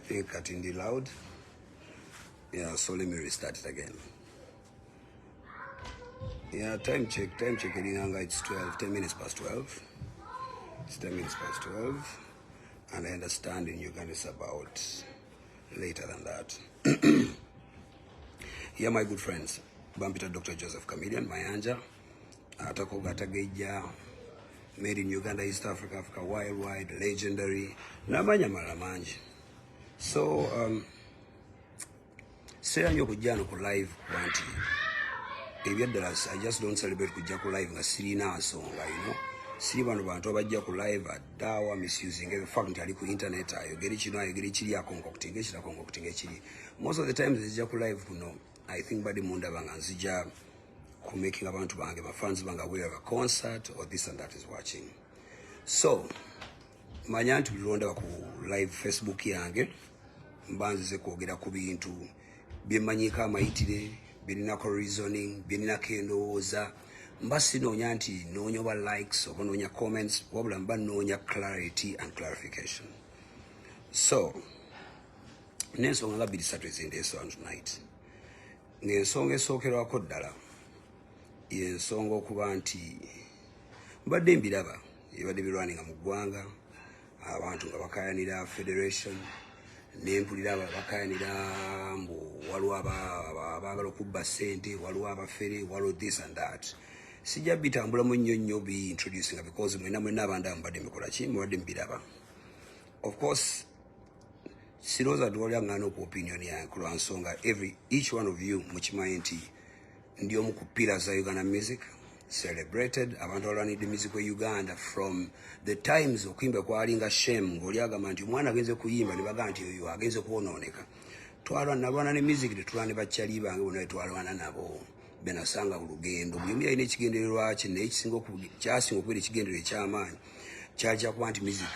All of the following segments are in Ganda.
Think kati ndi loud. Yeah, so let me restart it again. Yeah, time check, time check eringanga, it's 12, 10 minutes past 12. It's 10 minutes past 12 and I understand in Uganda it's about later than that. Yeah, my good friends, bampita Dr. Joseph Chameleon Mayanja, atakoga atagejja, made in Uganda, East Africa, Africa worldwide, legendary, n'amanya malala mangi. So seera nnyo okujja no ku live kuba nti ebyaddala I just don't celebrate kujja ku live nga sirina nsonga. Siri bano bantu abajja ku live addaawa misusing the fact nti ali ku internet, ayogere kino, ayogere kiri, akonkokutinga ekiri, akonkokutinga ekiri. Most of the times nzija ku live kuno, I think badi mundaba nga nzija ku making abantu bange, bafans bange, aware of a concert or this and that is watching. So manya nti buli lwondaba ku live Facebook yange, mba nzize kwogera ku bintu byemmanyiiko amayitire, byeninako reasoning, byeninako endowooza. Mba sinoonya nti noonya oba likes oba noonya comments, wabula mba noonya clarity and clarification. So n'ensonga nga bbiri satu ezindeese wano tonight, ng'ensonga esookerwako ddala yensonga okuba nti mbadde mbiraba ebadde birwaninga mu ggwanga, abantu nga bakayanira federation, nempulira bakayanira mbu waliwo abaagala okubba ssente, waliwo abafere, waliwo this and that. Sijja bitambulamu nnyo nnyo bi introducinga because mwena mwena abandi mubadde mikola ki, mubadde mubiraba. Of course sirowooza nti wali aŋŋaana oku opinion yange ku lwa nsonga every each one of you mukimanyi nti ndi omu ku pillars za Uganda music, celebrated abantu abalwanidde music we Uganda from the times okuyimba kwalinga shame, ng'oli agamba nti omwana agenze kuyimba, ne bagamba nti oyo agenze kwonooneka. Twalwana, nalwana ne music, tetulwana ne bakyali bange bonna betwalwana nabo benasanga ku lugendo. Buli omu yalina ekigendererwa kye, naye kyasinga okubeera ekigendererwa ekyamaanyi kyali kyakuba nti music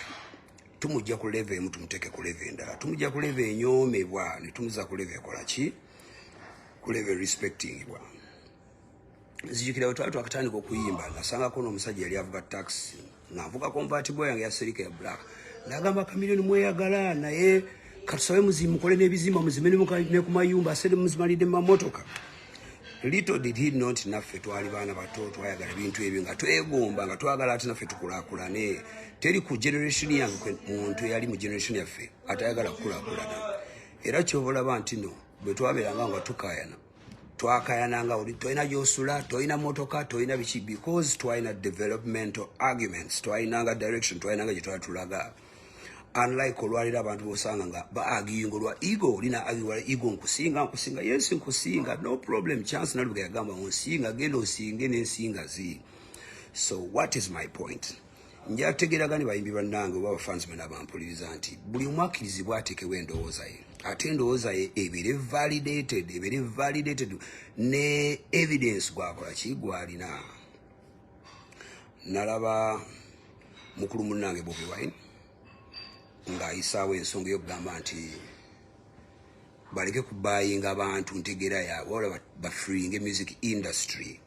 tumujja ku level emu tumuteeke ku level endala, tumujja ku level enyoomebwa ne tumuza ku level ekola ki, ku level respectingibwa. Nzijukira bwe twali twakatandika okuyimba, nasangako n'omusajja yali avuga taxi, nga nvuga convertible yange ya Celica ya black, nagamba, "Chameleon mweyagala, naye katusabe mukole n'ebizimba, muzime ne ku mayumba, asere muzimalidde mu mamotoka." Little did he know nti naffe twali baana bato, twayagala ebintu ebyo, nga twegomba, nga twagala ate naffe tukulaakulane. Teri ku generation yange muntu eyali mu generation yaffe atayagala kukulaakulana. Era kyoba olaba nti no bwe twabeeranga nga tukayana, twakayananga oli tolina gyosula, tolina motoka, tolina biki, because twalina developmental arguments, twalinanga direction, twalinanga gye twali tulaga, unlike olwaliro abantu bosanga nga baarguinga olwa ego. Olina argue ego, nkusinga, nkusinga, yes, nkusinga, no problem. Chance Nalubega yagamba, onsinga, genda osinge n'ensinga zi. So what is my point? Njategeragani bayimbi bannange oba abafansi bena bampuliriza nti buli omu akkirizibwa ateekewo endowooza ye, ate endowooza ye ebeere validated, ebeere validated ne evidence gwakola ki, gwalina. Nalaba mukulu munnange Bobi Wine ng'ayisaawo ensonga ey'okugamba nti baleke kubayinga abantu ntegeera yaabwe, wabula bafreeing music industry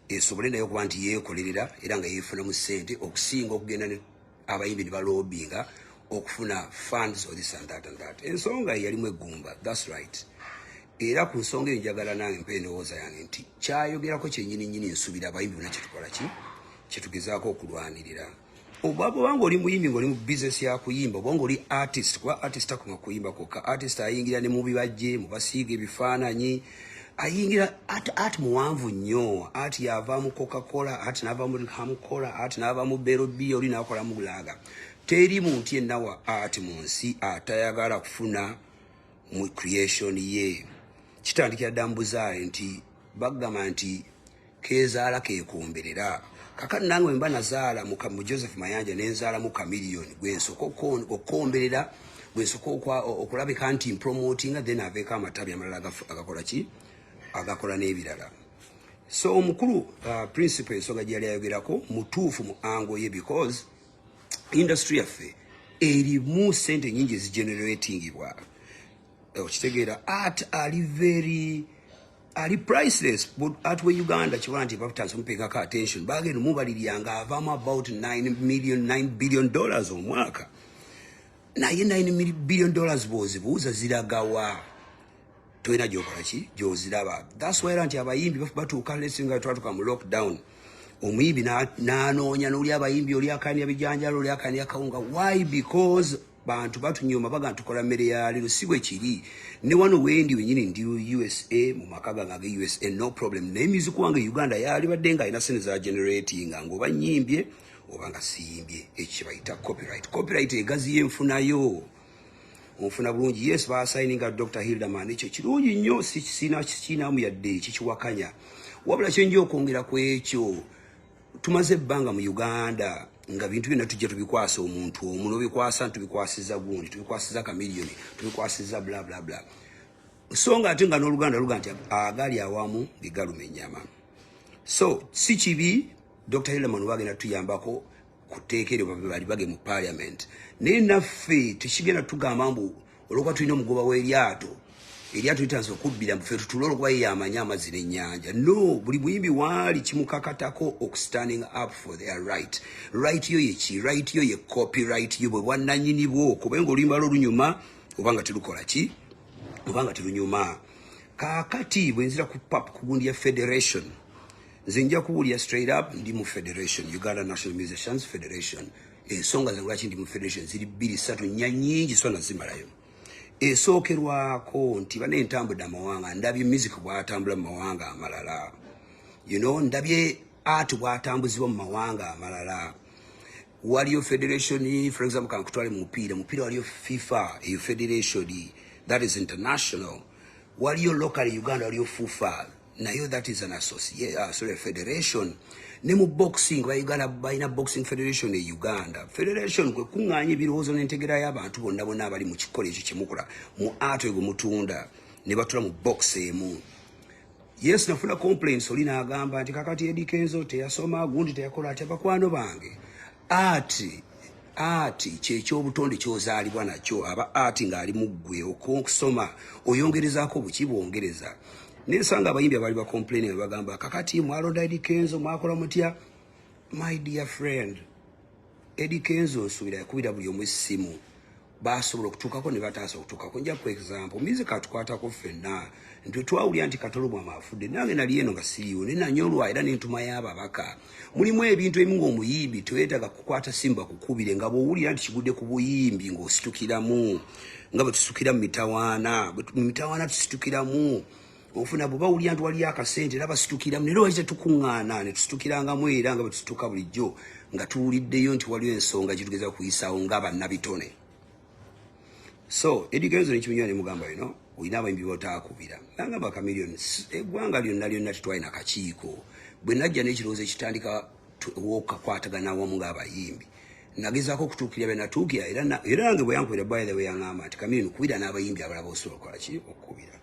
esobole naye okuba nti yeekolerera era nga yeefunamu ssente, okusinga okugenda abayimbi ne balobinga okufuna funds or this and that and that. Ensonga ye yalimu eggumba, that's right. Era ku nsonga eyo njagala nange mpa endowooza yange nti kyayogerako kyennyini nnyini nsuubira abayimbi bonna kyetukola ki, kyetugezaako okulwanirira. Oba bwobanga oli muyimbi ng'oli mu bizinesi ya kuyimba, oba ng'oli artist, kuba artist takoma kuyimba kwokka, artist ayingira ne mu bibajje, mu basiiga ebifaananyi, ayingira art, art muwanvu nnyo. Art yava mu Coca-Cola, art n'ava mu Hamcola, art n'ava mu Bero B, oli n'akola mu lager. Teri muntu yenna wa art mu nsi atayagala kufuna mu creation ye. Kitandikira dda mu buzaale nti bagamba nti kezaala kekomberera. Kakati nange bwe mba nazaala mu Joseph Mayanja, nenzaalamu Chameleon, gwensooka okukomberera, gwensooka okulabika nti mpromotinga, then aveeko amatabi amalala agakola ki, agakola n'ebirala. So omukulu principal ensonga gye yali ayogerako mutuufu mu angle ye, because industry yaffe erimu sente nyingi ezigeneratingibwa. Okitegeera, art ali very, ali priceless. But art we Uganda kibona nti batandise mupekako attention, bagenda mubalirya nga avaamu about 9 million, $9 billion omwaka. Naye $9 billion bw'ozibuuza ziragawa? Tolina gyokola ki gyoziraba. That's why era nti abayimbi batuuka lesinga twatuka mu lockdown, omuyimbi n'anoonya n'oli abayimbi, oli akania bijanjalo, oli akania kawunga. Why? Because bantu batunyuma baga ntukola mmere ya leero. Si bwe kiri ne wano wendi wenyini, ndi USA mu maka gange age USA, no problem. Naye music wange Uganda yalibadde nga alina sente za generatinga ng'oba nyimbye oba nga siyimbye. Ekyo kyebayita copyright. Copyright egaziyo enfunayo, onfuna bulungi? Yes, basayininga Dr Hilderman, ekyo kirungi nnyo, sinamu yadde kikiwakanya. Wabula kyenja okwongera ku ekyo, tumaze ebbanga mu Uganda nga bintu byonna tujja tubikwasa omuntu omu, nobikwasa nti tubikwasiza gundi, tubikwasiza Kamiliyoni, tubikwasiza bla bla bla. So nga ate nga n'Oluganda luga nti agali awamu gegaluma ennyama. So si kibi Dr Hilderman bagenda tuyambako ku tteeka eryo bali bage mu parliament, naye naffe tekigenda tugamba mbu olwokuba tulina omugoba w'eryato, eryato litanza okubbira, ffe tutule olwokuba ye yamanyi amazzi n'ennyanja. No, buli muyimbi waali kimukakatako okustanding up for their right. Right yo yeki? Right yo ye copyright yo, bwe bwannanyini bwo, kubanga oluyimba lwo lunyuma oba nga terukola ki, oba nga terunyuma. Kaakati bwe nzira ku pap ku gundi ya federation, nze nja kuwulira straight up, ndi mu federation, Uganda National Musicians Federation. Ensonga zange lwaki ndi mu federation ziri bbiri, ssatu, nnya, nyingi, so nazimalayo. Esookerwako nti bane ntambudde amawanga, ndabye music bwatambula mu mawanga amalala, ndabye art bwatambuzibwa mu mawanga amalala. Waliyo federation, for example, kankutwale mu mupiira. Mupiira waliyo FIFA, eyo federation that is international. Waliyo local Uganda, waliyo FUFA, nayo that is an associate, sorry, federation. Ne mu boxing ba Uganda balina boxing federation e Uganda. Federation kwe kuŋŋaanya ebirowoozo n'entegera y'abantu bonna bonna abali mu kikolo ekyo kyemukola mu art gwe mutunda, ne batula mu box emu. Yes, nafuna complaints, oli n'agamba nti kakati Eddy Kenzo teyasoma gundi, teyakola atya. Bakwano bange, art kyekyobutonde kyozaalibwa nakyo. Aba art ng'ali mu ggwe, okusoma oyongerezaako buki bwongereza. Nensanga abayimbi abaali bacomplain nga bagamba kakati mwalonda Eddy Kenzo, mwakola mutya? My dear friend, Eddy Kenzo nsuubira yakubira buli omu essimu, basobola okutuukako ne bataasa okutuukako. Nja ku example, music atukwatako ffenna, nti twawulira nti Katolobwama afudde, nange nali eno nga siriiwo, ne nanyolwa era n'entuma y'ababaka. Mulimu ebintu ebimu ng'omuyimbi teweetaaga kukwata simba kukubire, nga bw'owulira nti kigudde ku buyimbi ng'ositukiramu, nga bwe tusitukira mu mitawaana. Mu mitawaana tusitukiramu, ofuna bwe bawulira nti waliyo akasente era basitukiramu. Naye lwaki tetukuŋŋaana ne tusitukirangamu era nga bwe tusituka bulijjo nga tuwuliddeyo nti waliyo ensonga gyetugeza kuyisaawo nga bannabitone? So Eddy Kenzo nekimunywa nemugamba, "Bino olina abayimbi botaakubira?" Nagamba, "Kamiliyoni, eggwanga lyonna lyonna tetwalina kakiiko." Bwe najja n'ekirowoozo ekitandika wokakwatagana awamu ng'abayimbi, nagezaako okutuukirira be natuukira. Era nange bwe yankubira, by the way, yaŋŋamba nti, "Kamiliyoni, kubira n'abayimbi abalala osobola okukola ki okukubira."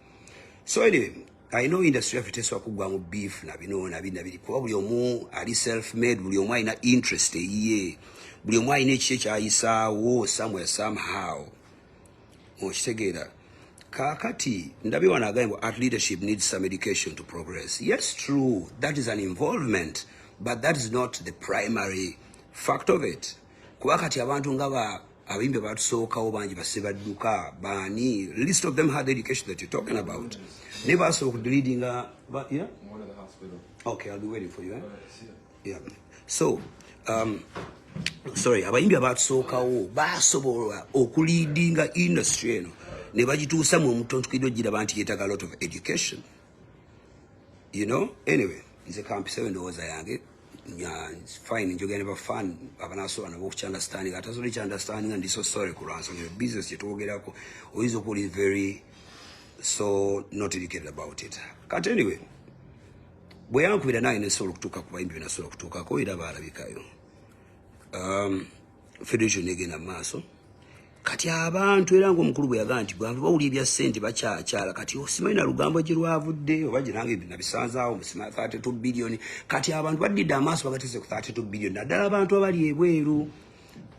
So anyway, I know industry yaffe tesobola kuggwamu beef na bino na bino na biri, kuba buli omu ali self made, buli omu alina interest eyiye, buli omu alina ekiki ekyayisaawo somewhere somehow, okitegeera? Kaakati ndabye wano agambye art leadership needs some education to progress. Yes, true, that is an involvement, but that is not the primary fact of it, kuba kati abantu nga ba abayimbi batusookawo bangi basebadduka baani, list of them had the education that you're talking about, naye basobola okuleadinga, yeah? I'm going to the hospital. Okay, I'll be waiting for you, eh? All right, see ya. Yeah. So sorry, abayimbi abatusookawo basobola okuleadinga industry eno ne bagituusa mu omutontukidde ogiraba nti yeetaga a lot of education. Anyway, nze kampisewo endowooza yange. Fine, njogera ne bafan abanasobola nabo okukyunderstanding, atasobola ekyunderstanding, ndi so sorry ku lwansonga business kyetwogerako oyinza okuba oli very so not educated about it. Kati anyway, bwe yankubira nange nesobola okutuuka ku bayimbi benasobola okutuukako, era baalabikayo. Federation negenda mu maaso. Kati abantu era ngaomukulu bwe yagamba nti bwantu bawulira ebya ssente bakyakyala. Kati osimanyi na lugambo gye lwavudde oba gye nange nabisanzaawo musima 32 billion. Kati abantu baddidde amaaso bagatese ku 32 billion, naddala abantu abali ebweru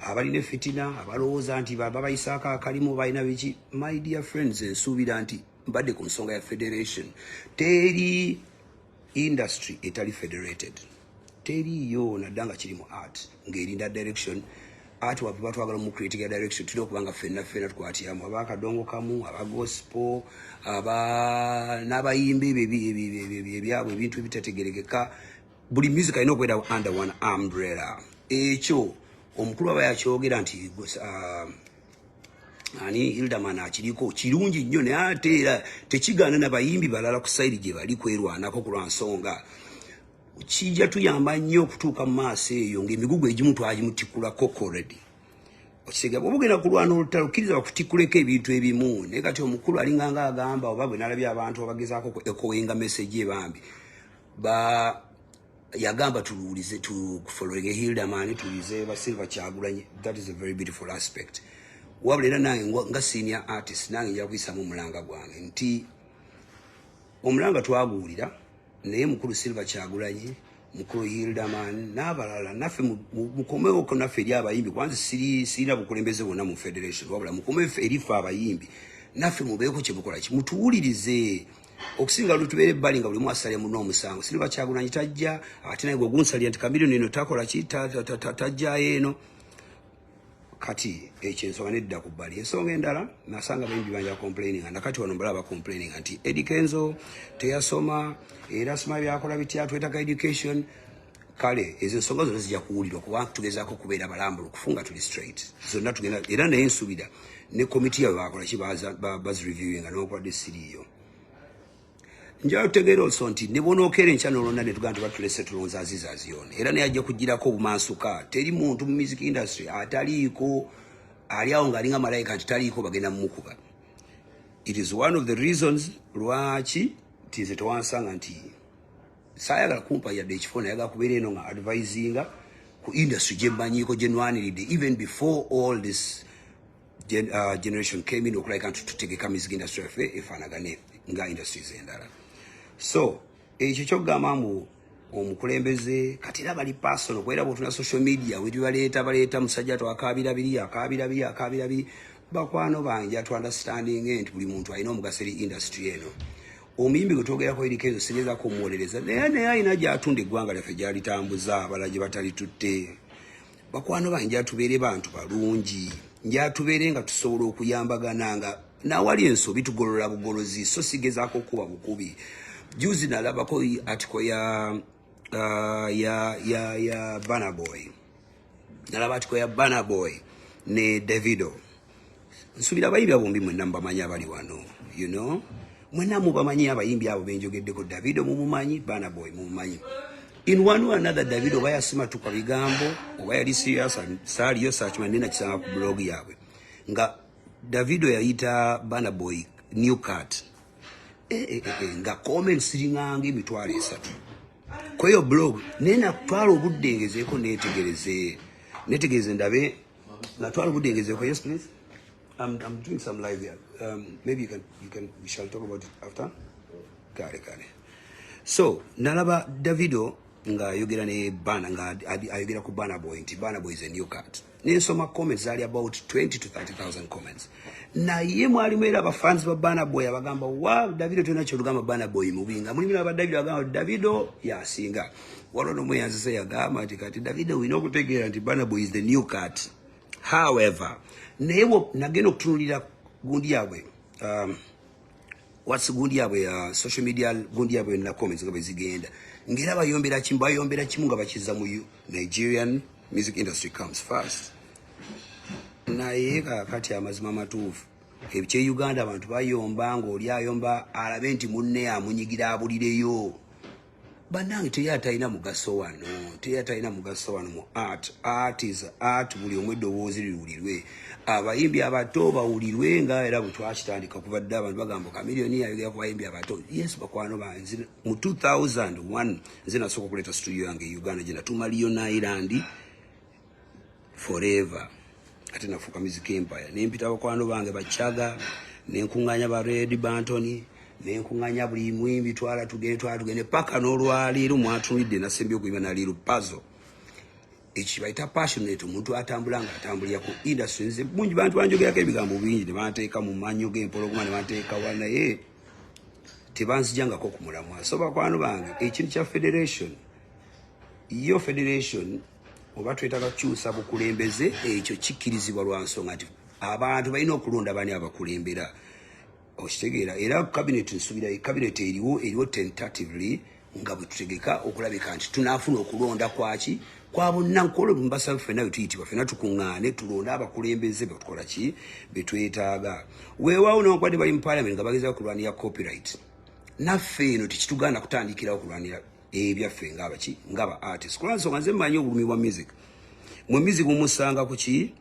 abalina efitina, abalowooza nti babayisaako akalimu, balina biki. My dear friends, ensuubira nti mbadde ku nsonga ya federation. Teri industry etali federated, teriiyo, nadda nga kiri mu art ng'erinda direction. Ati wabwe batwagala mu creating direction, tulina okuba nga ffenna ffenna tukwatiramu, aba akadongo kamu, aba gospel, aba n'abayimbi ebyabwe ebintu ebitategerekeka. Buli music alina okubeera under one umbrella. Ekyo omukulu aba yakyogera nti ani Hilderman akiriko kirungi nnyo, naye ate era tekigaana nabayimbi balala ku side gye bali kwerwanako ku lwa nsonga kijja tuyamba nnyo okutuuka mu maaso eyo ng'emigugu egimu twagimutikulako already. Okisiga bwoba ogenda kulwana olutalo, kkiriza bakutikkuleko ebintu ebimu. Naye kati omukulu alinganga agamba, oba bwe nalabye abantu abagezaako echoinga message ebambi ba yagamba tuluwulize, tufollowing Hilderman, tuwulize ba Silver Kyagulanyi. That is a very beautiful aspect. Wabula era nange nga senior artist, nange nja kuyisamu omulanga gwange nti omulanga twaguwulira, naye mukulu Silver Kyagulanyi, mukulu Hilderman n'abalala, naffe mukomewoko naffe eri abayimbi. Kwanza sirina bukulembeze bwonna mu federation, wabula mukome eri ffe abayimbi, naffe mubeeko kyemukola ki, mutuwulirize okusinga lutubeera ebbali nga buli asalya muno omusango. Silver Kyagulanyi tajja, ate naye gwe gunsalira nti Chameleone eno takola ki, tajjayo eno. Kati ekyo ensonga nedda ku bbali. Ensonga endala, nasanga abayimbi banja complaining, nakati wano mbalaba complaining nti Eddie Kenzo teyasoma, era asoma byakola bitya, twetaaga education. Kale ezo ensonga zonna zijja kuwulirwa kubanga tugezaako kubeera balambulukufu nga tuli straight zonna tugenda. Era naye nsuubira ne komiti yaabwe bakola ki, bazireviewinga newankubadde siriiyo. Njala tutegeera also nti ne bwonookeera enkya nolonda ne tugamba nti batulese tulonze Aziz Azion, era naye ajja kugirako obumansuka. Teri muntu mu music industry ataliiko ali awo ng'alinga malayika nti taliiko bagenda mumukuba. It is one of the reasons lwaki nti nze tewansanga nti saayagala kumpa yadde ekifo, nayagala kubeera eno nga advisinga ku industry gye mmanyiiko, gye nwaniridde even before all this generation came in, okulabika nti tutegeka music industry yaffe efaanagane nga industries endala. So ekyo kyokugamba mbu omukulembeze kati era bali personal, kubeera bwotuna social media wetubaleeta baleeta musajja twakaabira biri, akaabira biri, akaabira biri. Bakwano bange, tu understanding nti buli muntu alina omugaso eri industry eno. Omuyimbi gwe twogerako eriko ezo sigezaako omuwolereza, naye alina gyatunda eggwanga lyaffe, gyalitambuza, abalala gye batalitutte. Bakwano bange, njatubeere bantu balungi, njatubeere nga tusobola okuyambagana nga nawali ensobi tugolola bugolozi, so sigezaako okuba bukubi. Juzi nalabako article ya Burna Boy, nalaba article ya Burna Boy ne Davido. Nsuubira abayimbi abo bombi mwenna mubamanyi abali wano, mwenna mubamanyi abayimbi abo benjogeddeko. Davido mumumanyi, Burna Boy mumumanyi. In one way another, Davido oba yasimatuka bigambo oba yali serious, saaliyo, sakimanyi, naye nakisanga ku blog yaabwe nga Davido yayita Burna Boy new cat. E, nga comments ziringanga 300,000 kweyo blog. Naye natwala obudde ngezeeko netegereze, netegereze ndabe, natwala obudde ngezeeko. Yes, please. I'm doing some live here. Maybe you can, we shall talk about it after. Kale, kale. So, nalaba Davido ng'ayogera ne Burna, nga ayogera ku Burna Boy nti Burna Boy is a new cat. Nensoma comments zaali about 20 to 30,000 comments. Naye mwalimu era abafans ba Burna Boy abagamba wa Davido tolina kyolugamba, Burna Boy mubi, nga mulimu aba Davido abagamba Davido yasinga. Waliwo n'omweyanzisa yagamba nti kati Davido olina okutegeera nti Burna Boy is the new cat. However, naye nagenda okutunulira gundi yaabwe, what's gundi yaabwe ya social media, gundi yaabwe yonna, comments nga bwe zigenda ng'era bayombera kimu, bayombera kimu nga bakiza mu Nigerian music industry comes first. Naye kakati amazima amatuufu ekye Uganda abantu bayomba ng'oli ayomba alabe nti munne amunyigira abulireyo. Bannange, teri atalina mugaso wano, teri atalina mugaso wano mu art. Art is art, buli omu eddoboozi liwulirwe, abayimbi abato bawulirwe, nga era bwe twakitandika kuva dda abantu bagamba Chameleone ayogera ku bayimbi abato. Yes, bakwano bange, mu 2001 nze nasooka okuleeta studio yange e Uganda gye natuuma Leon Island forever, ate nafuuka Music Empire. Nempita bakwano bange bachaga, nenkuŋŋanya ba Red Bantoni, nenkuŋŋanya buli mwimbi, twala tugende, twala tugende, paka n'olwaleero mwatunulidde nasembye okuyimba naliiro puzzle. Ekyo bayita passionate, omuntu atambula nga atambulira ku industry. Nze bungi bantu banjogerako ebigambo bingi ne banteeka mu mannyo g'empologoma ne banteeka wa, naye tebanzijangako ku mulamwa. So bakwano bange, ekintu kya federation, yo federation Oba twetaaga kukyusa bukulembeze, ekyo kikkirizibwa lwa nsonga nti abantu balina okulonda bani abakulembera, okitegeera? Era cabinet, nsuubira cabinet eriwo tentatively nga bwe tutegeka okulabika nti tunaafuna okulonda kwaki kwa bonna. Nkola mbasaba ffenna bwe tuyitibwa, ffenna tukuŋŋaane, tulonde abakulembeze betukola ki betwetaaga. Weewaawo newankubadde bali mu parliament nga bagezaako kulwanira copyright, naffe eno tekitugaana kutandikirawo kulwanira ebyaffe ngaabaki, ngaaba artist, kuba nsonga nze mmanyi obulumi bwa music. Mwe music mumusanga ku ki?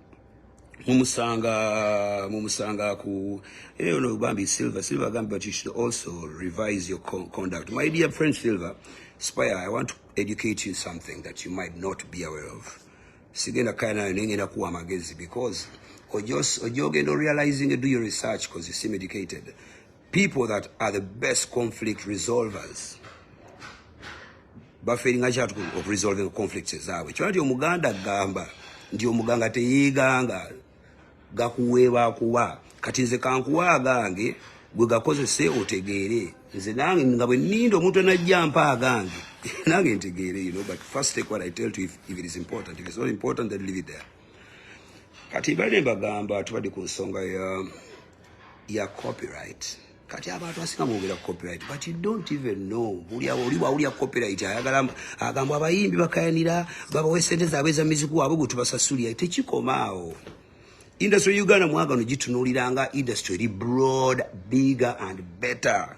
Mumusanga ku no bambi Silver. Silver gambye, "But you should also revise your conduct." My dear friend Silver Spire, I want to educate you something that you might not be aware of. Sigenda kaya nayo, naye ngenda kuwa amagezi because ojja ogenda realizing, do your research because you seem educated. People that are the best conflict resolvers baferinga kyatu okuresolving conflicts ezaabwe. Kiba nti Omuganda agamba nti omuganga teyeeganga gakuweebwa kuwa. Kati nze kankuwa agange, gwe gakozese otegeere. Nze nange nga bwe nninda omuntu anajja mpa agange, nange ntegeere. But first take what I tell you if it is important. If it's not important, then leave it there. Kati bali mbagamba tubadde ku nsonga ya copyright. Kati abantu asinga mwogera copyright, but you don't even know. Buli oli bwawulya copyright ayagala agamba abayimbi bakayanira babawe sente zaabwe eza music waabwe gwe tubasasulira. Tekikoma awo. Industry Uganda mwagano gitunuuliranga industry eri broad, bigger and better.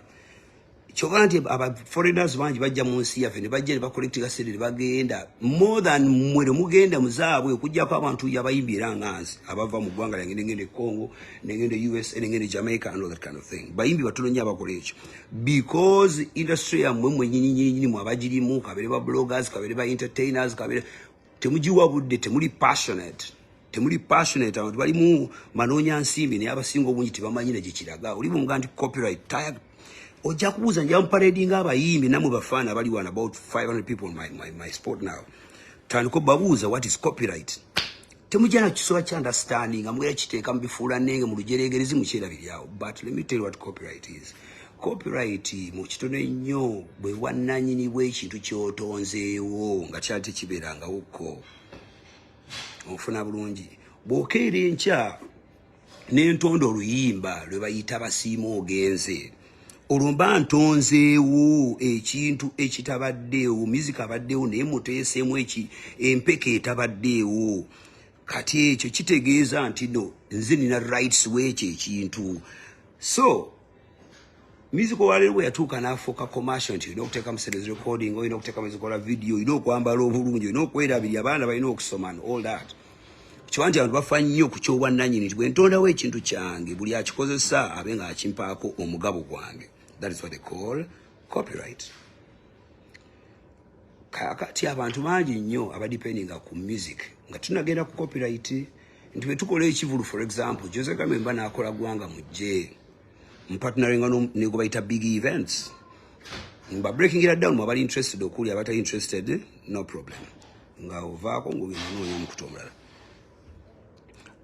Kyova nti aba foreigners bangi bajja mu nsi yaffe ne bajja ne bacollectinga sente ne bagenda more than mmwe ne mugenda muzaabwe, okugjako abantu abayimbi era nga nze abava mu ggwanga lyange nengenda e Congo, nengenda e USA, nengenda e Jamaica and all that kind of thing. Bayimbi batono nnyo abakola ekyo because industry yammwe mmwe nyini mwe abagirimu, kabere ba bloggers, kabere ba entertainers, kabere temugiwa budde, temuli passionate, temuli passionate. Abantu balimu manoonya nsimbi, naye abasinga obungi tebamanyi na gyekiraga. Oli bumuga nti copyright taya, ojja kubuuza. Nja muparadinga abayimbi namwe bafaana abali wano, about 500 people on my spot now. Tandika obabuuza, "What is copyright?" Temujja na kisoba kya understanding nga mugera kiteeka mu bifuula nenge mu lujeregerezi mukyerabiryawo. But let me tell you what copyright is. Copyright mu kitono ennyo bwe bwannanyini bw'ekintu ky'otonzeewo nga kyali tekibeerangawokko. Onfuna bulungi? Bw'okeera enkya n'entonda oluyimba lwe bayita "Basiima Ogenze", olwo mba ntonzeewo ekintu ekitabaddeewo. Music abaddeewo, naye muteeseemu eki empeka etabaddeewo. Kati ekyo kitegeeza nti no nze nina rights w'ekyo ekintu. So music olwaleero bwe yatuuka n'afuuka commercial nti olina okuteekamu sente recording, olina okuteekamu ezikola video, olina okwambala obulungi, olina okwerabirya, abaana balina okusoma and all that. Kiba nti abantu bafa nnyo ku kyobwannannyini nti bwe ntondawo ekintu kyange, buli akikozesa abe nga akimpaako omugabo gwange. That is what they call copyright. Kakati abantu bangi nnyo abadependinga ku music nga tunagenda ku copyright nti bwe tukola ekivulu, for example, Jose Kamemba n'akola Gwanga Mujje, mpartneringa ne gwe bayita Big Events. Mba breaking it down mu abali interested okuli, abatali interested, no problem, nga ovaako ng'ogenda noonya omukutu omulala.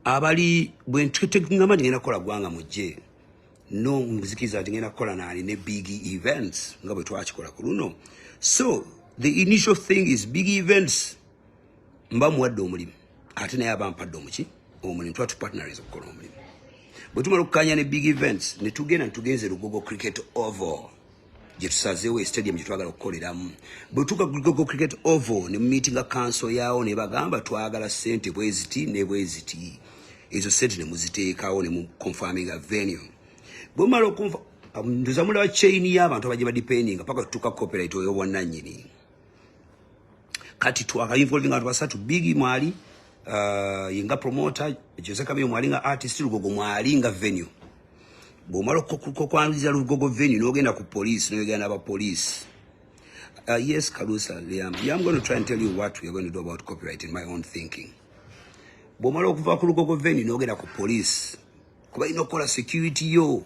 Abali bwe ntegamba nti ngenda kukola Gwanga Mujje, no nzikiriza nti ngenda kukola naani ne Big Events nga bwe twakikola ku luno. So the initial thing is Big Events mba muwadde omulimu, ate naye aba mpadde omuki omulimu, tuba tupartnerize okukola omulimu. Bwe tumala okukanya ne Big Events ne tugenda ne tugenze Lugogo Cricket Oval gye tusazeewo, stadium gye twagala okukoleramu. Bwe tuuka ku Lugogo Cricket Oval ne mumeetinga council yaawo ne bagamba twagala ssente bwe ziti ne bwe ziti. Ezo ssente ne muziteekawo ne muconfirminga venue. Bwe mumala okunfa, nduza mulaba chain y'abantu abajja badependinga paka tutuuka copyright oyo bwannannyini. Kati twakainvolving abantu basatu: Big mwali yenga promoter, Jose Kamio mwali nga artist, Lugogo mwali nga venue. Bw'omala okwaniriza Lugogo venue, n'ogenda ku police, n'ogenda n'abapoliisi. Yes, Kalusa Liam. Yeah, I'm going to try and tell you what we are going to do about copyright in my own thinking. Bw'omala okuva ku Lugogo venue n'ogenda ku police, kuba olina okukola security yo.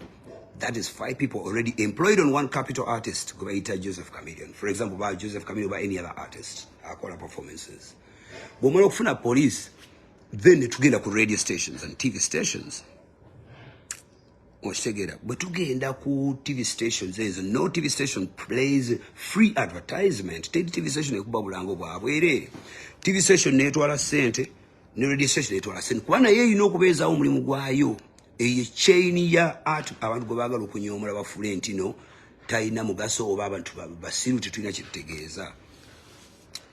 That is five people already employed on one capital artist gwe bayita Joseph Chameleon. For example, ba Joseph Chameleon ba any other artist akola performances. Bw'omala okufuna police, then ne tugenda ku radio stations and TV stations. Okitegeera? Bwe tugenda ku TV stations ezo, no TV station plays free advertisement. Teri TV station ekuba bulango bwabwereere. TV station netwala sente, ne radio station netwala sente, kuba naye erina okubeezaawo omulimu gwayo. Eyo chain ya art abantu gwe baagala okunyoomola bafuule nti no talina mugaso oba abantu basiru, tetulina kyetutegeeza.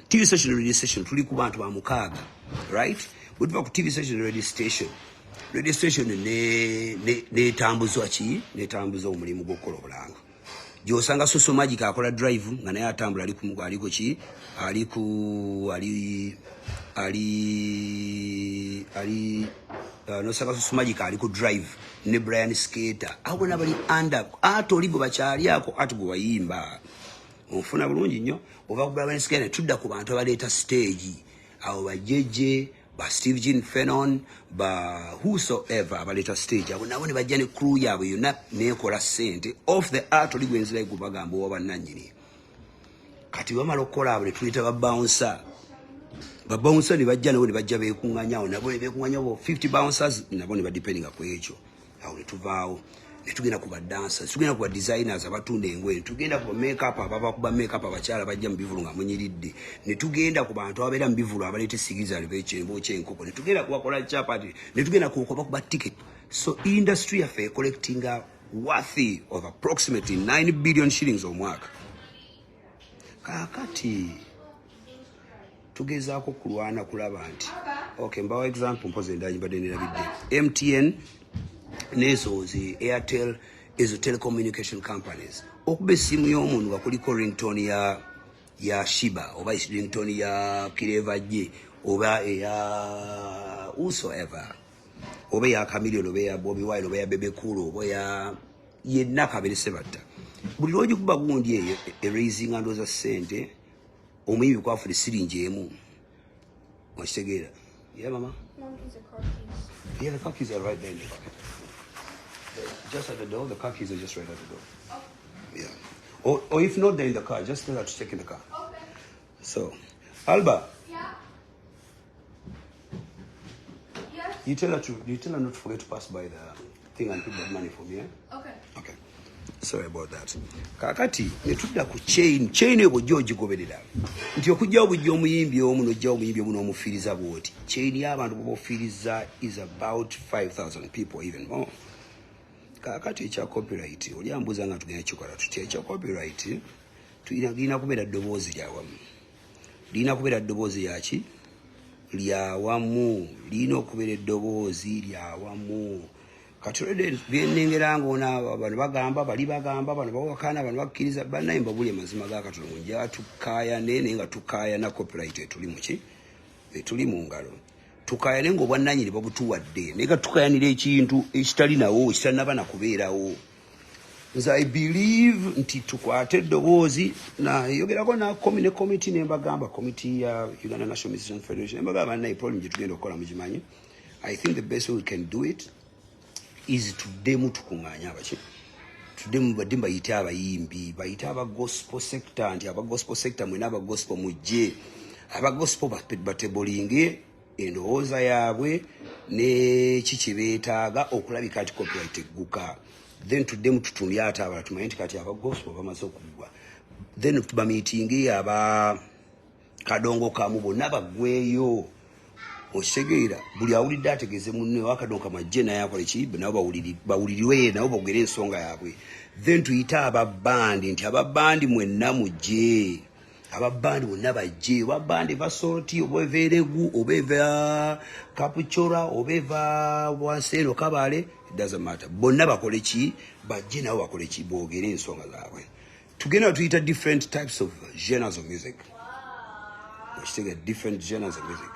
TV station, radio station, tuli ku bantu ba mukaaga, right? Bwe tuva ku TV station, radio station, radio station netambuzwa ki? Netambuza omulimu gw'okukola obulanga. Gyosanga Soso Magic akola drive nga naye atambula, ali ku, ali ku ki, ali ku ali ali ali nosanga Soso Magic ali ku drive ne Brian Skater. Abo bonna bali under ate oli gwe bakyali ako ate gwe wayimba onfuna bulungi nnyo. Ova ku Brian Skater tudda ku bantu abaleeta stage, abo bajeje ba Steve Jean Fenon, ba whosoever abaleeta stage, abo nabo ne bajja ne crew yaabwe yonna nekola sente off the art. Oli gwenzira gwe bagamba owa bannannyini. Kati bamala okukola abo ne tuyita ba bouncer. Ba bouncer ne bajja nabo ne bajja beekuŋŋanya awo, nabo ne beekuŋŋanya bo 50 bouncers, nabo ne badependinga ku ekyo. Awo ne tuvaawo ne tugenda ku badancers, tugenda ku badesigners abatunda engoye, ne tugenda ku makeup, ababa kuba makeup abakyala bajja mu bivulu nga munyiridde, ne tugenda ku bantu ababeera mu bivulu abaleeta esigiza bookya enkoko, ne tugenda ku bakola chapati, ne tugenda ku bakuba ticket. So industry yaffe collectinga worthy of approximately 9 billion shillings omwaka. Kaakati tugezaako kulwana kulaba nti, okay, mbawa example mpozi endala mbadde nerabidde, MTN nezo zi Airtel, ezo telecommunication companies. Okuba essimu y'omuntu nga kuliko ringtone ya Sheebah oba ringtone ya Clever J oba eya whosoever oba eya Chameleone oba eya Bobi Wine oba eya Bebe Cool oba eya yenna kabere Sebatta, buli lwogikuba gundi eyo eraisinga ndooza ssente omuyimbi kwafuna siringi emu. Okitegeera? Yeah, mama. Mom needs the car keys. Yeah, the car keys are right there in the pocket. Just at the door. The car keys are just right at the door. Okay. Yeah. Or if not, they're in the car. Just tell her to check in the car. Okay. So, Alba, Yeah. Yes. you tell her not to forget to pass by the thing and pick that money for me. Eh? Okay. Okay. Sorry about that. Kakati ne tudda ku chain. Chain eyo bw'ojja ogigoberera nti okujjawo bujja omuyimbi omu n'ojjawo omuyimbi omu n'omufiiriza bw'oti, chain y'abantu b'ofiiriza is about 5000 people, even more. Kakati ekya copyright, oli ambuuza nga tugenda kikola tutya. Ekya copyright lirina kubeera ddoboozi lyawamu, lirina kubeera ddoboozi lyaki lyawamu, lirina okubeera eddoboozi lyawamu. Kati olwedde byenengera ngaona bano bagamba, bali bagamba, bano bawakana, bano bakkiriza. Bannaye, mbabuli amazima ga Katonda, nja tukaayane, naye nga tukaayana copyright etuli muki, etuli mu ngalo. Tukaayane ng'obwannannyini babutuwadde, naye nga tukayanira ekintu ekitali nawo, ekitanaba nakubeerawo. Nze I believe nti tukwate eddoboozi. Nayogerako ne committee, nembagamba, committee ya Uganda National Musicians Federation, nembagamba, naye problem gye tugenda okukola mugimanyi. I think the best way we can do it is tuddemu tukuŋŋaanye abaki, tuddemu badde bayite abayimbi, bayite aba gospel sector, nti aba gospel sector mwena aba gospel mujje, aba gospel batebolinge endowooza yaabwe neki kye beetaaga okulabika nti copyright egguka. Then tuddemu tutundye ate abalala, tumanye nti kati aba gospel bamaze okuggwa, then bamiitinge aba kadongo kamu bonna baggweeyo. Okitegeera? Buli awulidde ategeeze munne wakadongo kamajje naye akole ki, nabo bawulirirwe, nabo bogere ensonga yaabwe. Then tuyite ababandi nti ababandi mwenna mujje, ababandi bonna bajje, oba bandi eva Soroti oba eva Eregu oba eva Kapuchora oba eva wansi eno Kabale, it doesn't matter, bonna bakole ki, bajje nabo bakole ki, boogere ensonga zaabwe. Tugenda tuyita different types of genres of music. Okitegeera? Different genres of music.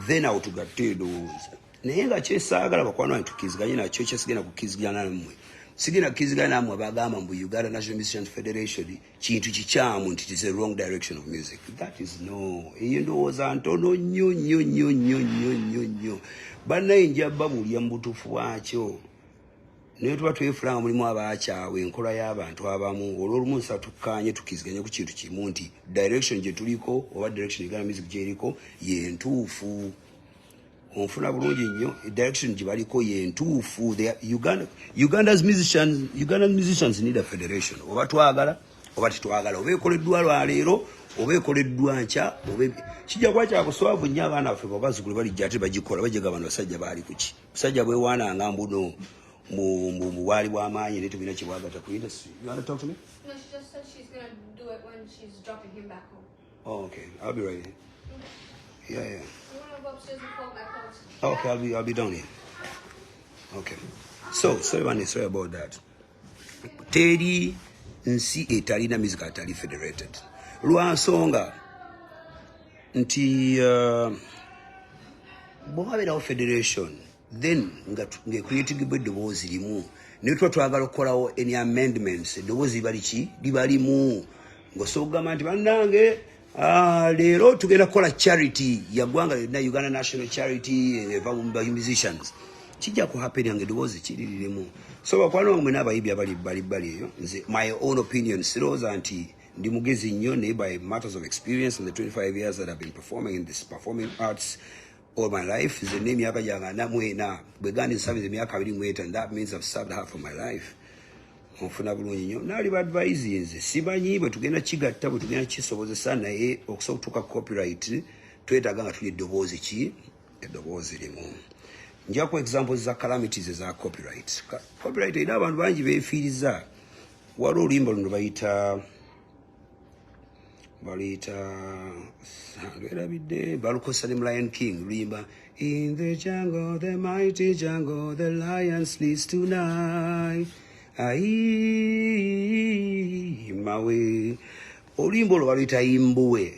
Then awo tugatte endowooza. Naye nga kyesaagala bakwano bange tukkiriziganye nakyo, kyesigenda kukkirizigana nammwe, sigenda kukkirizigana nammwe abagamba mbu Uganda National Musicians Federation kintu kikyamu, nti it is a wrong direction of music. That is no, eyo ndowooza ntono nnyo nnyo nnyo nnyo nnyo nnyo nnyo. Bannaye, nja babuulya mu butuufu bwakyo, naye tuba twefula nga mulimu abakyawe enkola y'abantu abamu. Olwolumu nsa tukkaanye, tukkiriziganye ku kintu kimu nti direction gye tuliko oba direction Uganda music gyeriko yentuufu. Onfuna bulungi nnyo, direction gye baliko yentuufu. Uganda's musicians need a federation, oba twagala oba tetwagala, oba ekoleddwa lwaleero oba ekoleddwa nkya, oba kijja kuba kyakuswavu nnyo. Abaana baffe babazzukulu balijja ate bagikola, bajega bano basajja baali kuki? Busajja bwewaananga mbuno mu bwali bw'amaanyi, naye tebulina kyebwagatta ku industry. You want to talk to me? No, she just said she's gonna do it when she's dropping him back home. Oh, okay, I'll be right here. Yeah. You wanna go upstairs and fold my clothes? Okay, I'll be down here. Okay. So, sorry, man, sorry about that. Teri nsi etalina music atali federated. Lwa nsonga nti bwe wabeerawo federation, then nga ng'ecreatingibwa eddoboozi limu, naye tuba twagala okukolawo any amendments, eddoboozi liba liki? Liba limu. Ng'osobola okugamba nti, "Bannange, leero tugenda kukola charity ya ggwanga lyonna, Uganda National Charity eva mu ba musicians." Kijja ku happen nga eddoboozi kiriririmu. So bakwano bange mwena abayimbi abali bali bali eyo, nze my own opinion, sirowooza nti ndi mugezi nnyo, naye by matters of experience in the 25 years that I've been performing in this performing arts all my life, nze n'emyaka gyange 44, bwe gandi nsabiza emyaka 25, that means I've served half of my life. Onfuna bulungi nnyo, naali baadvise nze simanyi bwe tugenda kigatta, bwe tugenda kisobozesa, naye okusobola okutuuka copyright twetaaga nga tuli eddoboozi ki? Eddoboozi limu. Nja ku examples za calamities eza copyright. Copyright erina abantu bangi beefiiriza. Waliwo oluyimba luno bayita, baluyita, lwerabidde, balukozesa ne mu Lion King, luyimba, "In the jungle, the mighty jungle, the lion sleeps tonight, ai mawe." Oluyimba olwo baluyita Imbube,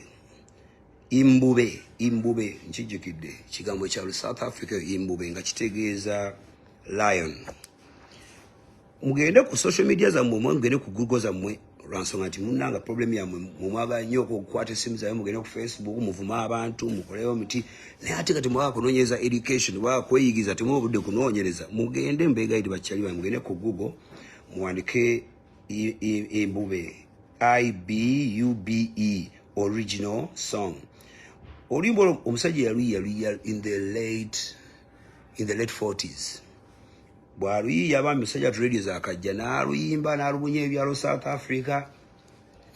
Imbube, Imbube. Nkijjukidde, kigambo kya South Africa, Imbube, nga kitegeeza lion. Mugende ku social media zammwe, mwe mugende ku Google zammwe, lwansonga nti munanga problem yammwe mumwagala nnyo okukwata esimu zammwe, mugende ku Facebook muvume abantu, mukoleyo muti, naye ate kati mwagala kunoonyereza education, mwagala kweyigiza, temuba obudde kunoonyereza. Mugende, mbeegayirire, bakyali bange, mugende ku Google muwandike Imbube, Ibube, original song. Oluyimba olwo omusajja yaluyiya, luyiya in the late 40s. Bw'aluyiya, bambi musajja tu, radio zakajja n'aluyimba, n'alubunya ebyalo South Africa,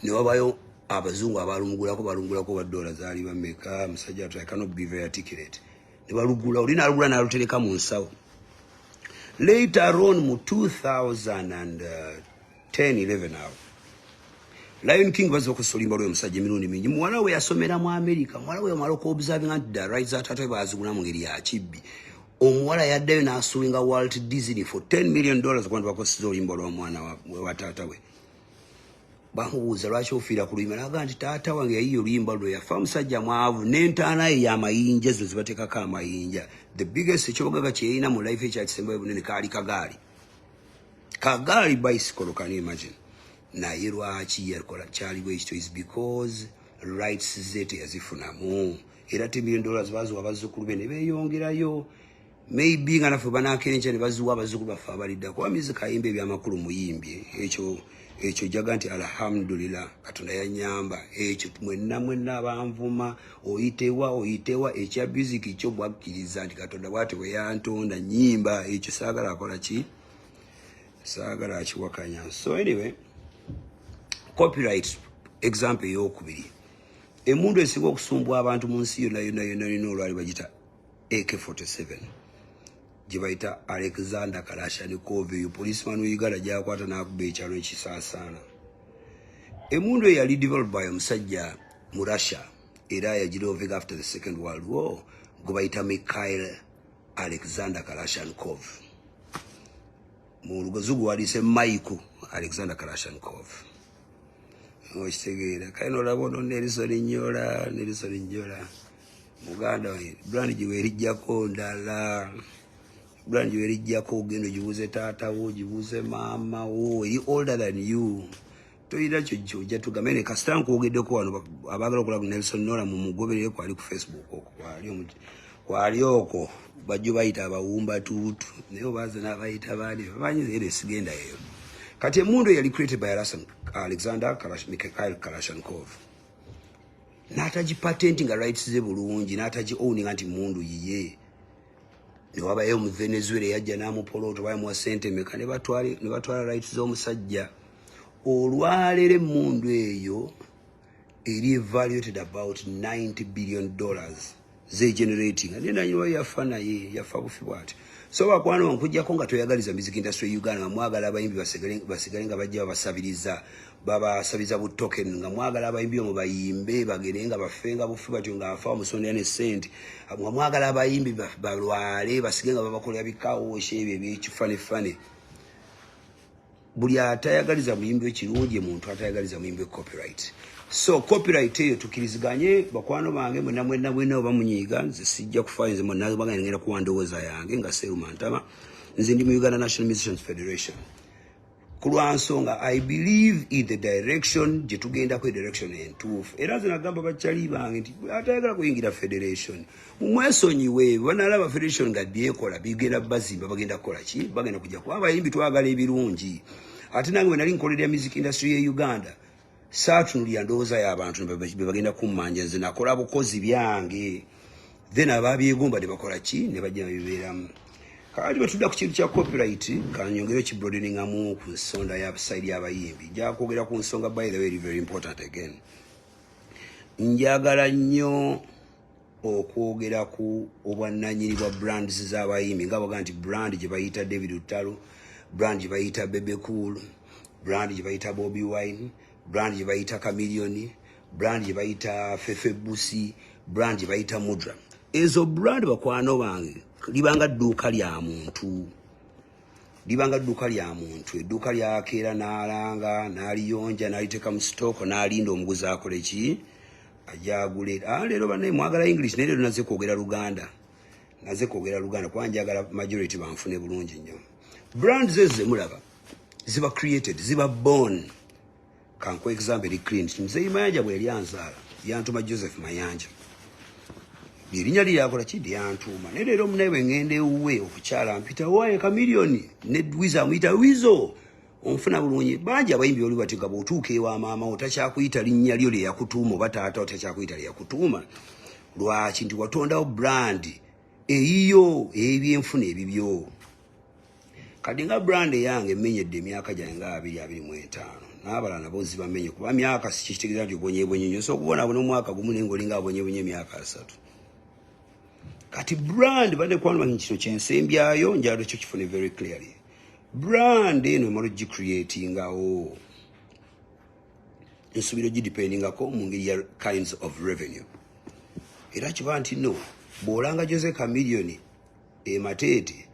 ne wabayo abazungu abalumugulako, balumugulako ba dola zaali bameka, musajja tu, I cannot be very articulate, ne balugula oli n'alugula n'alutereka mu nsawo. Later on mu 2010 11 awo, Lion King bazza okussa oluyimba lw'oyo musajja emirundi mingi. Muwala we yasomera mu America, muwala we yamala okuobservinga nti the rights za taata we baazigula mu ngeri ya kibbi. Omuwala yaddayo n'asuinga Walt Disney for $10 million okuba nti bakozesa oluyimba lw'omwana wa taata we. Bamubuuza, "Lwaki ofiira ku luyimba?" Naga nti, "Taata wange yayiya oluyimba lwe, yafa musajja mwavu, n'entaana ye yamayinja, zino zibateekako amayinja. The biggest ekyobugagga kyeyalina mu life ekyakisembayo bunene kaali kagaali, kagaali, bicycle. Can you imagine?" Naye lwaki yakola kyali bwe kityo? Is because rights ze teyazifunamu, era $10 million baziwa abazzukulu be ne beeyongerayo. Maybe nga naffe banakeera enkya ne baziwa abazzukulu baffe abalidda, kuba music ayimba ebyamakulu muyimbye. Ekyo jaga nti alhamdulillah, Katonda yanyamba ekyo. Mwenna mwenna abanvuma, oyitewa, oyitewa, ekya music kyo bwakkiriza nti Katonda bwati bwe yantonda nyimba, ekyo saagala akola ki, saagala akiwakanya. So anyway, copyright example eyokubiri, emundu esinga okusumbwa abantu mu nsi yonna yonna yonna yonna olwali bagita AK47, gye bayita Alexander Kalashnikov. Eyo policeman we Uganda gyakwata n'akuba ekyalo ekisaasaana. Emundu eyo yali developed by omusajja mu Russia, era yagidevelopinga after the Second World War, gwe bayita Mikhail Alexander Kalashnikov. Mu Lugazungu waliise Michael Alexander Kalashnikov. Okitegeera? Kale nolaba ono Nelson Nyola, Nelson Nyola muganda wange, brand gyeweerijjako ndala, brand gyeweerijjako ogenda ogibuuze taata wo, ogibuuze maama wo, eri older than you, toyina kyo kyojja tugambe. Ne kasita nkwogeddeko wano, abaagala okola ku Nelson Nola mumugoberere, kwali ku Facebook okwo, kwali okwo bajjo bayita abawumba tuutu, naye obaza n'abayita baani bamanyi, era esigenda eyo. Kati emundu yali created by Alexander Mikhail Kalashnikov, n'atagi patentinga rights ze bulungi, n'atagi owninga nti mundu yiye. Ne wabayo mu Venezuela yajja n'amupolooto, bayamuwa sente meka, ne batwala rights z'omusajja. Olwaleero emmundu eyo eri evaluated about $90 billion zegenerating, naye nanyini yafa, naye yafa bufi bwati. So bakwano, nkujjako nga toyagaliza music industry ya Uganda, nga mwagala abayimbi basigale nga bajja babasabiriza, babasabiza bu token, nga mwagala abayimbi omwo bayimbe bagende nga bafe nga bufi batyo, ng'afa omusondera ne sente, nga mwagala abayimbi balwale basigale nga babakolera bikawoosha ebyo ebyekifanefane. Buli atayagaliza muyimbi we kirungi, muntu atayagaliza muyimbi we copyright. So copyright eyo tukiriziganye, bakwano bange mwenna mwenna mwenna, oba munyiiga nze sijja kufaayo. Nze mwenna bagenda ngenda kuwa ndowooza yange nga Seruma Ntama. Nze ndi mu Uganda National Musicians Federation ku lwa nsonga I believe in the direction gye tugendako, direction entuufu. Era nze nagamba bakyali bange nti atayagala kuyingira federation mumwesonyiwe. Banalaba federation nga byekola bigenda bazimba, bagenda kukola ki? Bagenda kujja kuba abayimbi twagala ebirungi. Ate nange bwe nali nkolerera music industry ye Uganda, saatunulira ndowooza y'abantu be bagenda kummanja. Nze nakola bukozi byange, then ababyegomba ne bakola ki? Ne bajja bibeeramu. Kakati bwe tudda ku kintu kya copyright, kanyongere kibroadeningamu ku nsonda ya side y'abayimbi. Nja kwogera ku nsonga, by the way, eri very important again. Njagala nnyo okwogera ku obwannannyini bwa brands z'abayimbi, nga baga nti brand gye bayita David Lutalo, brand gye bayita Bebe Cool, brand gye bayita Bobi Wine, brand gye bayita Chameleone, brand gye bayita Fefe Busi, brand gye bayita Mudra. Ezo brand, bakwano bange, libanga dduuka lya muntu, libanga dduuka lya muntu. Edduuka lyakeera n'alanga, n'aliyonja, n'aliteeka mu sitooko, n'alinda omuguzi akole ki? Ajagule. Ah, leero bannaye mwagala English, naye leero naze kwogera Luganda, naze kwogera Luganda kuba njagala majority banfune bulungi nnyo. Brands ezo zemulaba ziba created, ziba born. Kankuwe example eri clean. Muzeeyi Mayanja bwe yali anzaala yantuma Joseph Mayanja, erinnya lye yakola ki? Lyantuuma. Naye leero omunaye bwe ŋŋenda ewuwe okukyala mpita waaye Chameleone, ne Wizo amuyita Wizo. Onfuna bulungi? Bangi abayimbi oli bati nga bw'otuuka ewa maama wo takyakuyita linnya lyo lye yakutuuma, oba taata wo takyakuyita lye yakutuuma. Lwaki? Nti watondawo brand eyiyo ey'ebyenfuna ebibyo. Kati nga brand eyange emenyedde emyaka gyange nga 2025, n'abalala nabo zibamenye, kuba myaka si kikitegeeza nti obonyebonye nnyo. Osobola okubonaabona omwaka gumu naye ng'olinga abonyebonye emyaka 30. Kati brand, banekwano bange, kino kyensembyayo, njagala kyo kifune very clearly. Brand eno emala ogicreatingawo, nsuubira ogidependingako mu ngeri ya kinds of revenue. Era kiba nti no bw'olanga Jose Chameleone emateete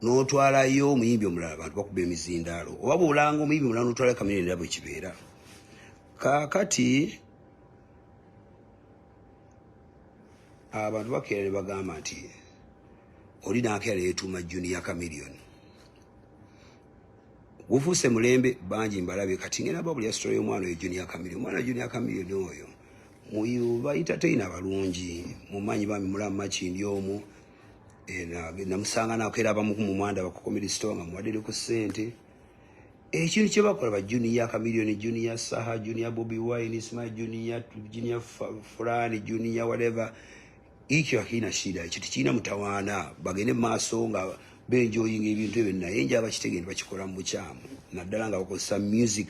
n'otwalayo omuyimbi omulala, abantu bakuba emizindaalo. Oba bw'olanga omuyimbi omulala n'otwalayo Chameleone, era bwe kibeera. Kaakati abantu bakeera ne bagamba nti oli nakeera yeetuuma Junior Chameleone, gufuuse mulembe. Bangi mbalabye. Kati ngenda ba buli story y'omwana oyo Junior Chameleone. Omwana Junior Chameleone oyo muyu bayita teyina balungi mumanyi bambi mulamu Makindi omwo. Namusanga nakeera abamu mu mwanda ku comedy store nga muwadde ku ssente. Ekintu kye bakola ba Junior Chameleone, Junior Saha, Junior Bobi Wine, sima Junior, Junior Fulani, Junior whatever, ekyo hakina shida, ekyo tekirina mutawaana. Bagende mu maaso nga benjoyinga ebintu ebyo, naye nja bakitegeera bakikola mu bukyamu, naddala nga bakozesa music.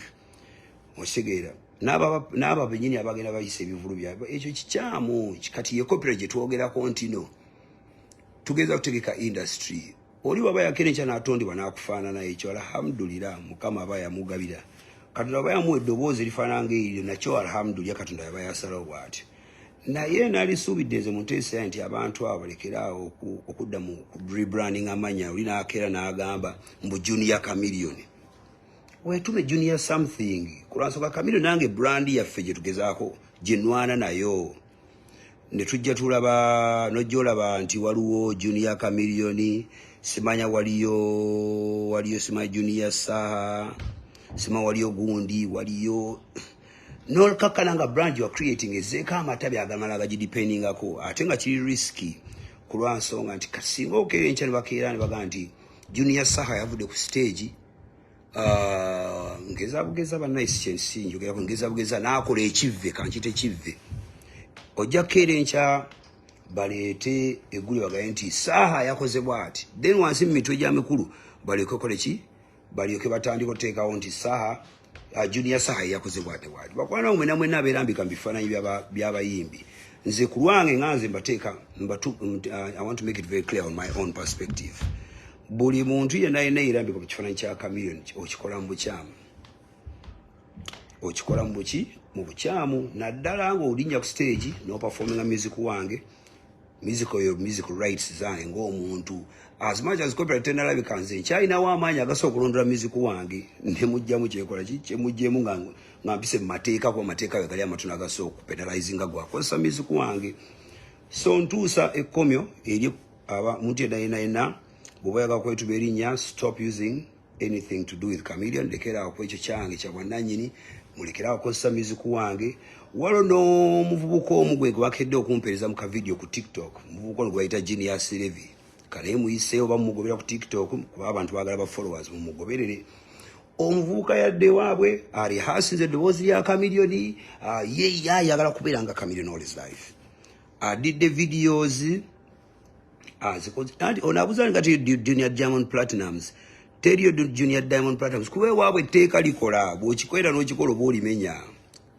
Okitegeera? N'aba bennyini abagenda bayisa ebivulu byabwe, ekyo kikyamu. Kati ye copyright gye twogerako nti no tugeza kutegeka industry. Oli waba yakera enkya n'atondebwa n'akufaanana, ekyo alhamdulillah, Mukama aba yamugabira. Katonda aba yamuwa eddoboozi erifaanana ng'eryo, nakyo alhamdulillah, Katonda yaba yasalawo bw'atyo. Naye nalisuubidde nze mu nteesa nti abantu abo balekeraawo okudda mu rebranding amanya. Oli n'akeera n'agamba mbu Junior Chameleone. Wetume Junior something kulwansonga Chameleone nange brand yaffe gye tugezaako gye nwana nayo ne tujja tulaba nojja olaba nti waliwo Junior Chameleone, simanya waliyo simanya Junior Saha, sima waliyo gundi, waliyo nolkakkana nga brand you are creating ezeeko amatabi agamala gagidependingako, ate nga kiri risky ku lwansonga nti kasinga okeera enkya ne bakeera ne bagamba nti Junior Saha yavudde ku stage. Ngeza bugeza bannayisi kyensinjogerako, ngeza bugeza n'akola ekivve, kankite kivve. Ojja kukeera enkya Baleete egguli bagaye nti Saha yakoze bwati, then wansi mu mitwe gya mikulu balyoke kole ki, balyoke batandika oteekawo nti Saha, Junior Saha yakoze bwati bwati. Bakwana mwena mwena abeerambika mu bifaananyi by'abayimbi, nze ku lwange nga nze mbateeka I want to make it very clear on my own perspective. Buli muntu yenna yenna yerambika mu kifaananyi kya Chameleone, okikola mu bukyamu, okikola mu buki, mu bukyamu, naddala ng'olinnya ku stage n'operforminga music wange, music oyo, music rights zange ng'omuntu. As much as copyright tenalabika, nze nkyalinawo amaanyi agasobola okulondola music wange nemugjamu kyekola ki kyemuggyemu nga mpise mu mateeka, kuba amateeka ge gali amatono agasobola okupenalizinga gwakozesa music wange. So ntuusa ekkomyo eri aba muntu yenna yenna yenna, bw'oba oyagala kwetuba erinnya, stop using anything to do with Chameleon. Lekeraawo ku ekyo kyange kya bwannannyini, mulekeraawo kukozesa music wange. Waliwo n'omuvubuka omu gwe gwebakedde okumpeereza mu kavidiyo ku TikTok, omuvubuka ono gwe bayita Genius Levi. Kanaye muyiseewo bamugobera ku TikTok, kuba abantu baagala ba followers, mumugoberere. Omuvubuka yadde waabwe alihasinze eddoboozi lya Chameleone, ye ye ayagala kubeera nga Chameleone all his life. Adidde videos azikoze, anti ono abuuza nga ti Junior Diamond Platnumz, teriyo Junior Diamond Platnumz, kuba ewaabwe etteeka likola, bw'okikolera n'okikola oba olimenya,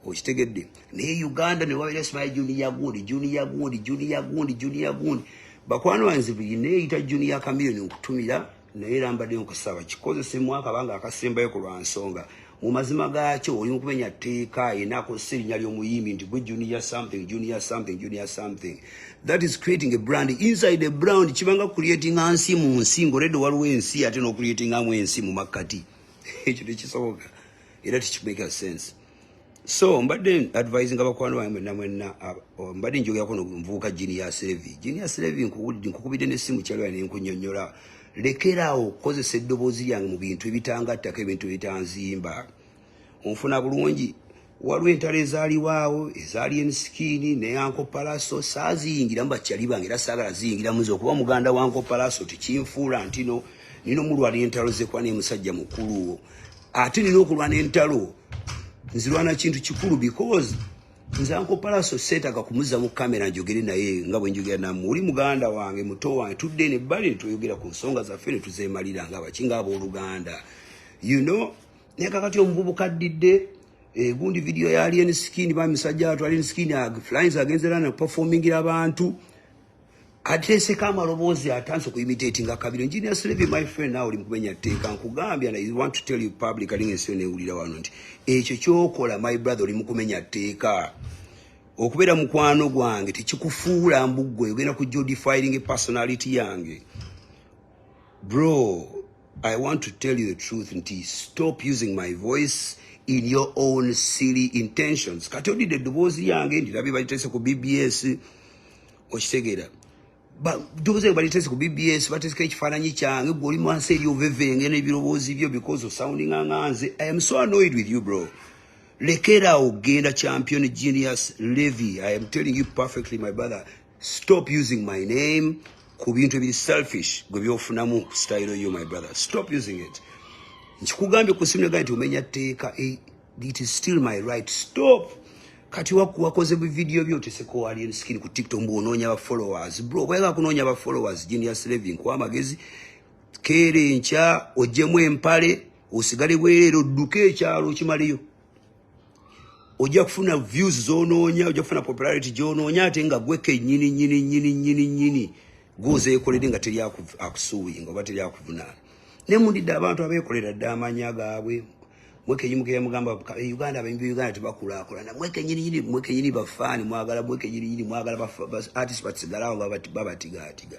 okitegedde? Naye Uganda ne wabeera simanyi Junior gundi, Junior gundi, Junior gundi, Junior gundi. Bakwano banze, neeyita Junior Chameleone nkutumira, naye era mbadde nkusaba kikozese mwaka banga akasembayo ku lwa nsonga. Mu mazima gaakyo oli mukumenya tteeka yenna akozesa erinnya ly'omuyimbi nti gwe Junior something, Junior something, Junior something. That is creating a brand inside a brand. Kibanga creating nsi mu nsi, ng'olredde waliwo ensi, ate n'ocreatingamu ensi mu makkati. Ekyo tekisoboka era tekimake sense. So mbadde advising abakwano bange mwenna mwenna, mbadde njogerako nomuvubuka Junior Levi. Junior Levi, nkukubidde n'essimu kyaliwa nenkunyonnyola, lekeraawo okukozesa eddoboozi lyange mu bintu ebitangattako, ebintu ebitanzimba. Onfuna bulungi? Waliwo entalo ezaaliwaawo ezaali Enskin ne Uncle Palaso, saaziyingiramu bakyali bange era saagala ziyingiramu. Nze okuba muganda wa Uncle Palaso tekinfuula ntino nina omulwana entalo ze, kuba nemusajja mukulu, ate nina okulwana entalo nzirwana kintu kikulu, because nze Uncle Palaso seetaaga kumuzza mu kamera njogere naye nga bwe njogera nammwe. Oli muganda wange, muto wange, tudde eno ebbali ne tweyogera ku nsonga zaffe ne tuzeemalira nga baki, nga abooluganda. Naye kakati omuvubuka addidde gundi video ya Alien Skin, bamisajja atu Alien Skin flyings agenze era nakuperformingira abantu, ateeseko amaloboozi, atandise okuimitatinga kabiro. Engineer Slevi, my friend, naawe oli mukumenya tteeka. Nkugambye, and I want to tell you publicly, ensi yonna ewulira wano, nti ekyo kyokola, my brother, oli mukumenya tteeka. Okubeera mukwano gwange tekikufuula mbuggwe ogenda kujja odefiling personality yange. Bro, I want to tell you the truth nti stop using my voice in your own silly intentions. Kati odidde eddoboozi lyange, ndirabye baliteese ku BBS, okitegeera? Ddoboozi lyange baliteese ku BBS, bateeseko ekifaananyi kyange, gwe oli wansi eri ovevenge n'ebirowoozi byo because osoundinga nga nze. I am so annoyed with you, bro. Lekera ogenda champion Genius Levy, I am telling you perfectly, my brother, stop using my name ku bintu ebiri selfish gwe byofunamu style yo. My brother, stop using it. Nkikugambye ku simu nti omenya tteeka. It is still my right. Stop. Kati wakoze bu video byo, oteseko Alien Skin ku TikTok, mbu onoonya ba followers. Bro, bwega kunoonya ba followers, Genius Levy, nkuwa amagezi, keera enkya oggyemu empale, osigale bwereere, odduke ekyalo okimaleyo. Ojja kufuna views zonoonya, ojja kufuna popularity gyonoonya, ate nga gwe kennyini nyini nyini nyini nyini gwozeekolere nga teri akusuuyinga oba teri akuvunaana. Naye mundidde abantu abeekolera dde amanya gaabwe, mwekenyini mugamba Uganda, abayimbi Uganda tebakulaakulana. Mwekenyininyini, mwekenyini bafaani mwagala, mwekenyininyini mwagala artist basigalawo nga babatigaatiga.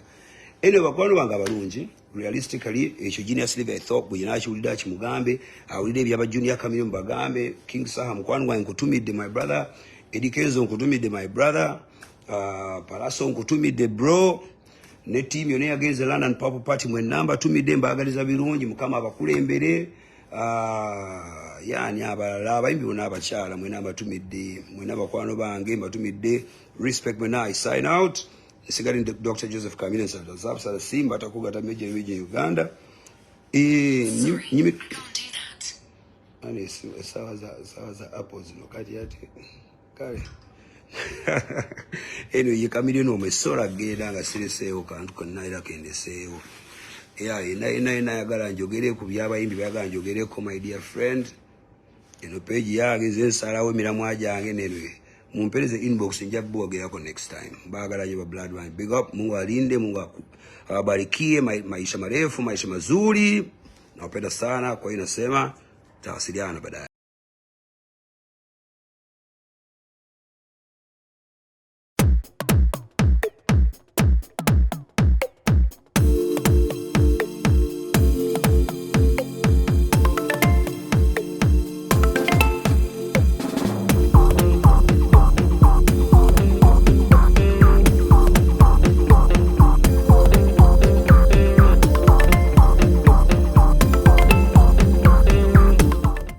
Anyway, bakwano bange abalungi, realistically ekyo Genius Levi, I thought bwe nakiwulidde akimugambe, awulire ebyaba Junior Chameleone bagambe. King Saha, mukwano gwange, nkutumidde, my brother. Eddy Kenzo, nkutumidde, my brother. Palaso, nkutumidde, bro, ne team yonna yagenze London Purple Party, mwenna mbatumidde, mbaagaliza birungi, Mukama abakulembere. Yani abalala abayimbi bonna abakyala, mwena mbatumidde, mwena bakwano bange mbatumidde, respect mwena. I sign out. Nsigali Dr Joseph Kamine Nsabsala Simba atakugata major region Uganda. Sorry, I can't do that. Ani essaawa za Apple zino kati ate kale. Anyway, ye Chameleone omwe sola genda nga sireseewo kantu konna era kendeseewo. Yeah, yena yena yena ayagala njogere ku by'abayimbi, bayagala njogereko, my dear friend, eno page yange, nze nsalawo emiramwa gyange. Neno mumpereze inbox, nja bwogerako next time. Baagala nyo ba blood bange. Big up, Mungu alinde, Mungu awabarikie maisha marefu, maisha mazuri. Nawapenda sana, kwa hiyo nasema tawasiliana baadaye.